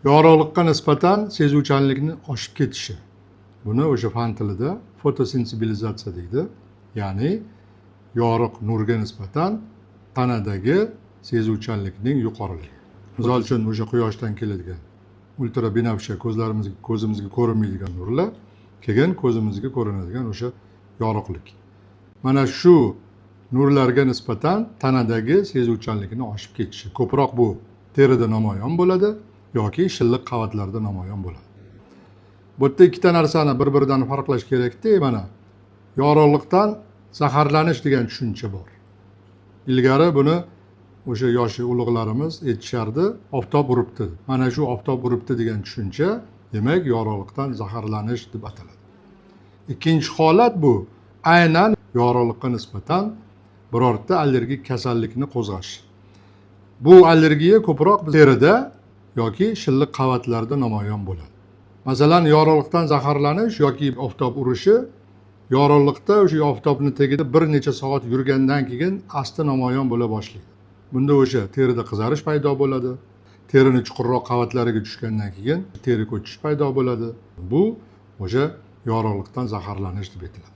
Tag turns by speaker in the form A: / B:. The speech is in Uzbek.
A: Yorug'likqa nisbatan sezuvchanlikni oshib ketishi. Buni o'sha fan tilida fotosensibilizatsiya deydi. Ya'ni yorug' nurga nisbatan tanadagi sezuvchanlikning yuqoriligi. Misol uchun, o'sha quyoshdan keladigan ultra binafsha, ko'zlarimizga, ko'zimizga ko'rinmaydigan nurlar, keyin ko'zimizga ko'rinadigan o'sha yorug'lik. Mana shu nurlarga nisbatan tanadagi sezuvchanlikni oshib ketishi. Ko'proq bu terida namoyon bo'ladi yoki shilliq qavatlarda namoyon bo'ladi. Bu yerda ikkita narsani bir-biridan farqlash kerakda, mana yorug'likdan zaharlanish degan tushuncha bor. Ilgari buni o'sha yoshi ulug'larimiz aytishardi, oftob uribdi. Mana shu oftob uribdi degan tushuncha, demak, yorug'likdan zaharlanish deb ataladi. Ikkinchi holat bu aynan yorug'likqa nisbatan birorta allergik kasallikni qo'zg'ash. Bu allergiya ko'proq terida yoki shilliq qavatlarda namoyon bo'ladi. Masalan, yorug'likdan zaharlanish yoki oftob urishi yorug'likda o'sha oftobni tagida bir necha soat yurgandan keyin asta namoyon bo'la boshlaydi. Bunda o'sha terida qizarish paydo bo'ladi. Terini chuqurroq qavatlariga tushgandan keyin teri ko'chish paydo bo'ladi. Bu o'sha yorug'likdan zaharlanish deb aytiladi.